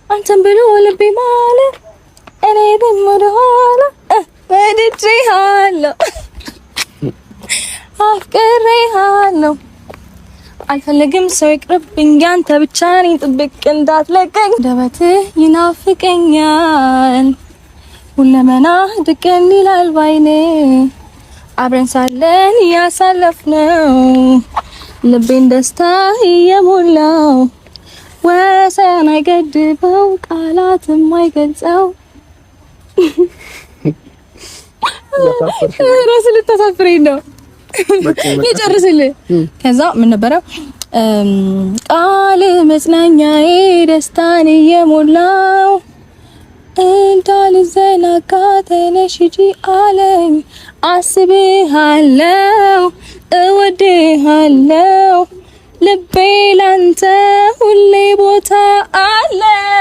አንተን ብሎ ልቤ ማለ፣ እኔ ግን ወደኋላ ወድጄሃለሁ፣ አፍቅሬሃለሁ። አልፈልግም ሰው ይቅርብኝ፣ ያንተ ብቻ ነኝ፣ ጥብቅ እንዳትለቀኝ። ደበትህ ይናፍቀኛል፣ ሁለመና ድቅን ይላል ባይኔ፣ አብረን ሳለን ያሳለፍነው ልቤን ደስታ እየሞላው፣ ወሰን አይገድበው ቃላት የማይገልጸው። ራስ ልታሳፍረኝ ነው። ልጨርስልህ። ከዛ ምን ነበረ? ቃል መጽናኛዬ ደስታን እየሞላው፣ እንዳልዘናጋ ተነሽ ሂጂ አለኝ። አስብሃለው፣ እወድሃለው፣ ልቤ ላንተ ሁሌ ቦታ አለው።